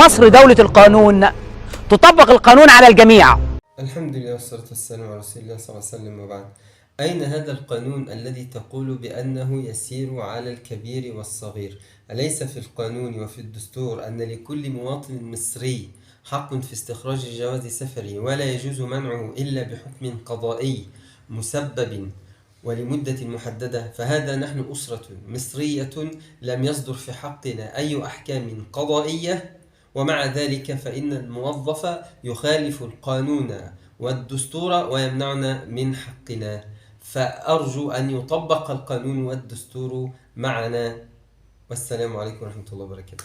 مصر دولة القانون، تطبق القانون على الجميع. الحمد لله والصلاة والسلام على رسول الله صلى الله عليه وسلم، وبعد. أين هذا القانون الذي تقول بأنه يسير على الكبير والصغير؟ أليس في القانون وفي الدستور أن لكل مواطن مصري حق في استخراج جواز سفره، ولا يجوز منعه إلا بحكم قضائي مسبب ولمدة محددة؟ فهذا نحن أسرة مصرية لم يصدر في حقنا أي أحكام قضائية، ومع ذلك فإن الموظف يخالف القانون والدستور ويمنعنا من حقنا. فأرجو أن يطبق القانون والدستور معنا، والسلام عليكم ورحمة الله وبركاته.